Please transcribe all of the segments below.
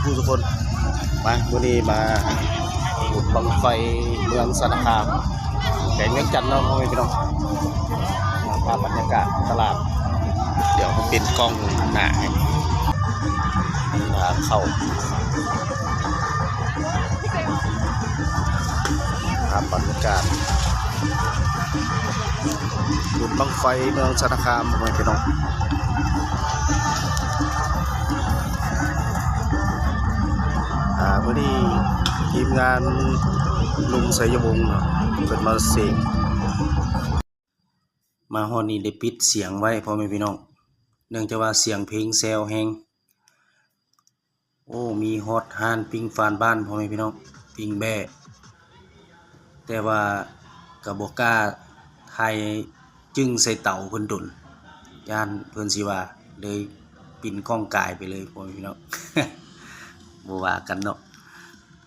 ທຸກຄົນ ມາ ມື້ນີ້ມາບຸນບັ້ງໄຟເມືອງຊະນະຄາມ ແຂວງວຽງຈັນເນາະ ພໍ່ແມ່ພີ່ນ້ອງ. ພາບບັນຍາກາດຕະຫຼາດ ດຽວເຮົາປິ່ນກ້ອງໜ້າໃຫ້ ທາງເຂົ້າ ພາບບັນຍາກາດ ບຸນບັ້ງໄຟເມືອງຊະນະຄາມ ພໍ່ແມ່ພີ່ນ້ອງ. ອາ ມື້ນີ້ທີມງານໜຸ່ມໄຊຍະວົງເນາະ ເພິ່ນມາເສກ ມາຮອດນີ້ໄດ້ປິດສຽງໄວ້ ພໍ່ແມ່ພີ່ນ້ອງ ເນື່ອງຈາກວ່າສຽງເພງແຊວແຮງ. ໂອ້ ມີຮອດຮ້ານປີ້ງຟານບ້ານ ພໍ່ແມ່ພີ່ນ້ອງ ປີ້ງແບ້ ແຕ່ວ່າກໍບໍ່ກ້າຖ່າຍຈຶ່ງໃສ່ເຕົາເພິ່ນດົນ ຢ້ານເພິ່ນຊິວ່າ ເລີຍປິ່ນກ້ອງກາຍໄປເລີຍ ພໍ່ແມ່ພີ່ນ້ອງ ບໍ່ວ່າກັນເນາະ.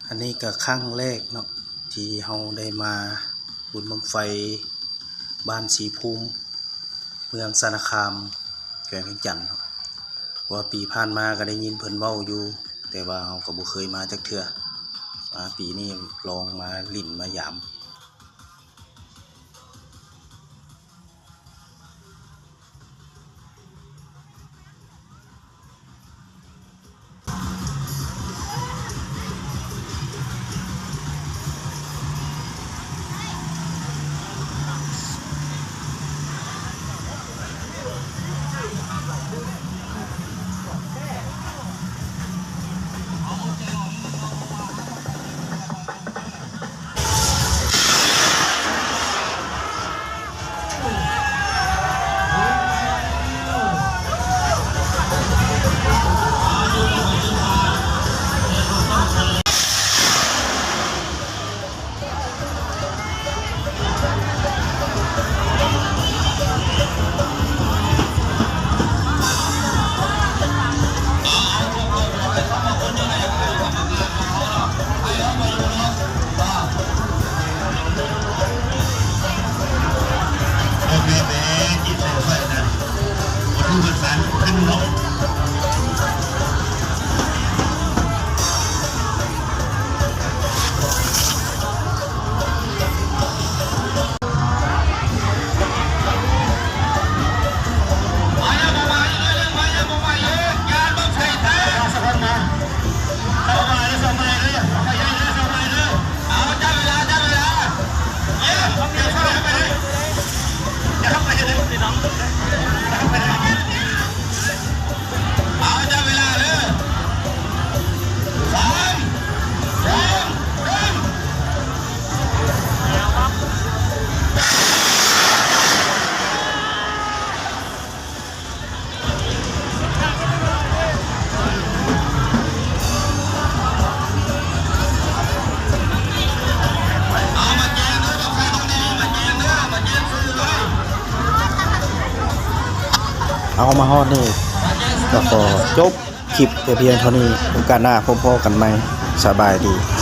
ອັນນີ້ກໍຄັ້ງແລກເນາະ ທີ່ເຮົາໄດ້ມາບຸນບັ້ງໄຟບ້ານສີພູມ ເມືອງຊະນະຄາມ ແຂວງວຽງຈັນເນາະ. ເພາະວ່າປີຜ່ານມາກໍໄດ້ຍິນເພິ່ນເວົ້າຢູ່ ແຕ່ວ່າເຮົາກໍບໍ່ເຄີຍມາຈັກເທື່ອ ມາປີນີ້ລອງມາຫຼິ້ນມາຢາມ. ເອົາ ມາຮອດນີ້ກໍຂໍຈົບຄລິບແຕ່ພຽງເທົ່ານີ້. ໂອກາດໜ້າພົບພໍ້ກັນໃໝ່. ສະບາຍດີ.